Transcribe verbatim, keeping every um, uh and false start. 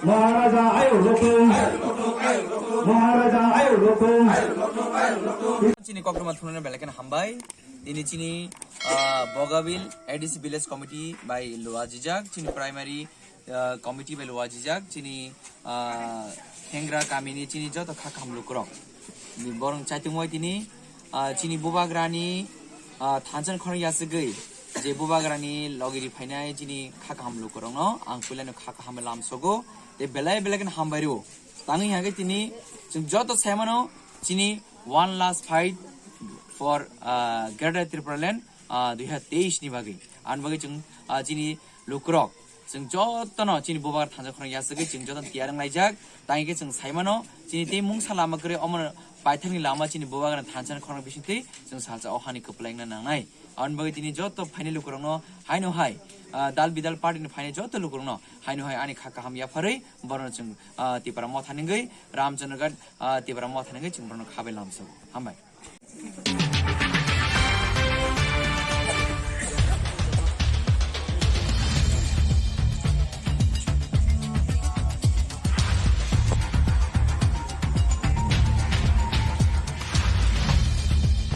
Maharaja ayo rokong. Maharaja ayo rokong. Chini kokroma thununa belai kheno hambai. Tini chini, ah, Bogabil A D C Village Committee bai luajijak, chini primary, ah, committee bai luajijak, chini, ah, Khengra kamini chini joto kha kaham lukurok. Borong chaitungwi tini, ah, chini bubagrani, ah, thansa khorang yasagwi je bubagrani logiri phainai chini kha kaham lukurokno ang puilano kha kaham lamsogo, tei belai belai kheno hambai rwo. Tangwi hage tini chwng joto saimano chini one last fight for, ah, Greater Tipraland, ah, dui hazar teis ni bagwi. Ani bagwi chwng, ah, chini lukurok, chwng jotono chini bubagra thansa khorang yasagwi chwng jotono tiyar wnglaijak. Tangwi khe chwng saimano chini tei mungsa lama kwrwi omono paithakni lama chini bubagra thansa khorang bisingtwi chwng salsa o hani kwplai wngna nangnai. Ani bagwi tini joto phainai lukurokno haino hai, ah, dal bidal party ni phainai joto lukurokno haino hai ani kha kaham yapharwi borokno chwng, ah, Tipra Motha ni wngwi Ramchandra Ghat, ah, Tipra Motha ni wngwi chwng borokno khabai lamsogo. Hambai.